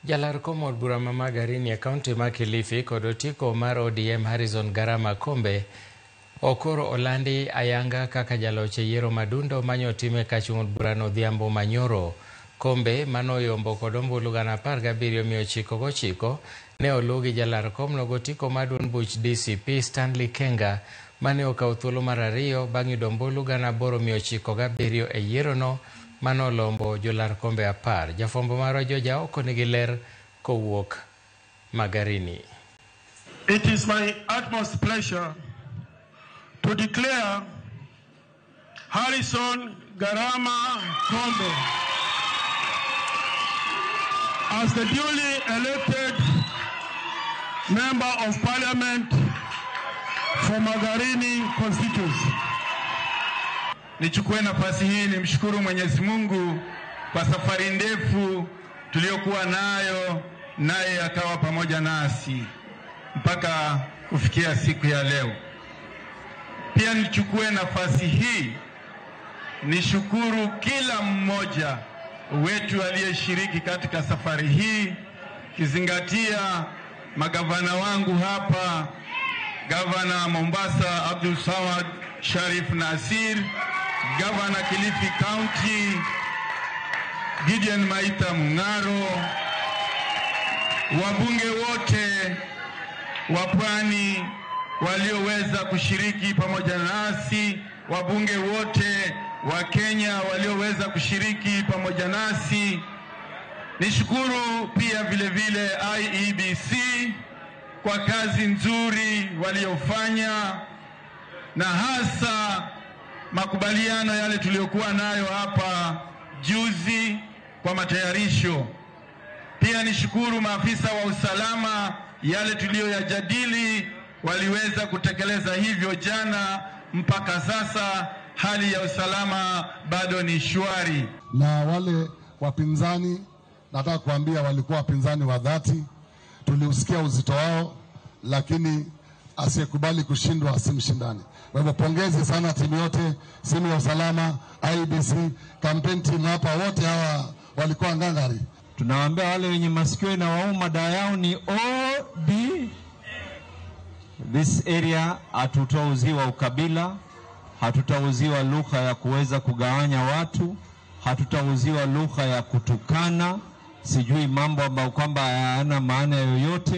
Jalar kom od bura ma Magarini e kaunti ma Kilifi kod otiko mar ODM Harrison Garama Kombe okoro olandi ayanga kaka jaloch e yiero madundo manyotim e kach od burano odhiambo manyoro. Kombe manoyombo kod ombulu 17,999 ne oluw gi jalar komno gotiko mar duond buch DCP Stanley Kenga mane okawo thuolo mar ariyo bang' yudo ombulu 8,907 e yierono manolombo jolar kombe 10. Jafwambo marwa George Aoko nigi ler kowuok Magarini. It is my utmost pleasure to declare Harrison Garama Kombe as the duly elected Member of Parliament for Magarini constituency. Nichukue nafasi hii nimshukuru Mwenyezi Mungu kwa safari ndefu tuliyokuwa nayo, naye akawa pamoja nasi mpaka kufikia siku ya leo. Pia nichukue nafasi hii nishukuru kila mmoja wetu aliyeshiriki katika safari hii, kizingatia magavana wangu hapa, Gavana Mombasa Abdul Samad Sharif Nasir, Gavana Kilifi County Gideon Maita Mung'aro, wabunge wote wa Pwani walioweza kushiriki pamoja nasi, wabunge wote wa Kenya walioweza kushiriki pamoja nasi. Nishukuru pia vile vile IEBC kwa kazi nzuri waliofanya, na hasa makubaliano yale tuliyokuwa nayo hapa juzi kwa matayarisho. Pia nishukuru maafisa wa usalama, yale tuliyoyajadili waliweza kutekeleza hivyo jana. Mpaka sasa hali ya usalama bado ni shwari. Na wale wapinzani, nataka kuambia walikuwa wapinzani wa dhati, tuliusikia uzito wao, lakini asiyekubali kushindwa asimshindane. Kwa hivyo pongezi sana timu yote, timu ya usalama, IEBC, campaign team hapa, wote hawa walikuwa ngangari. Tunawaambia wale wenye masikio inawauma dawa yao ni OD. This area hatutauziwa ukabila, hatutauziwa lugha ya kuweza kugawanya watu, hatutauziwa lugha ya kutukana, sijui mambo ambayo kwamba hayana maana yoyote.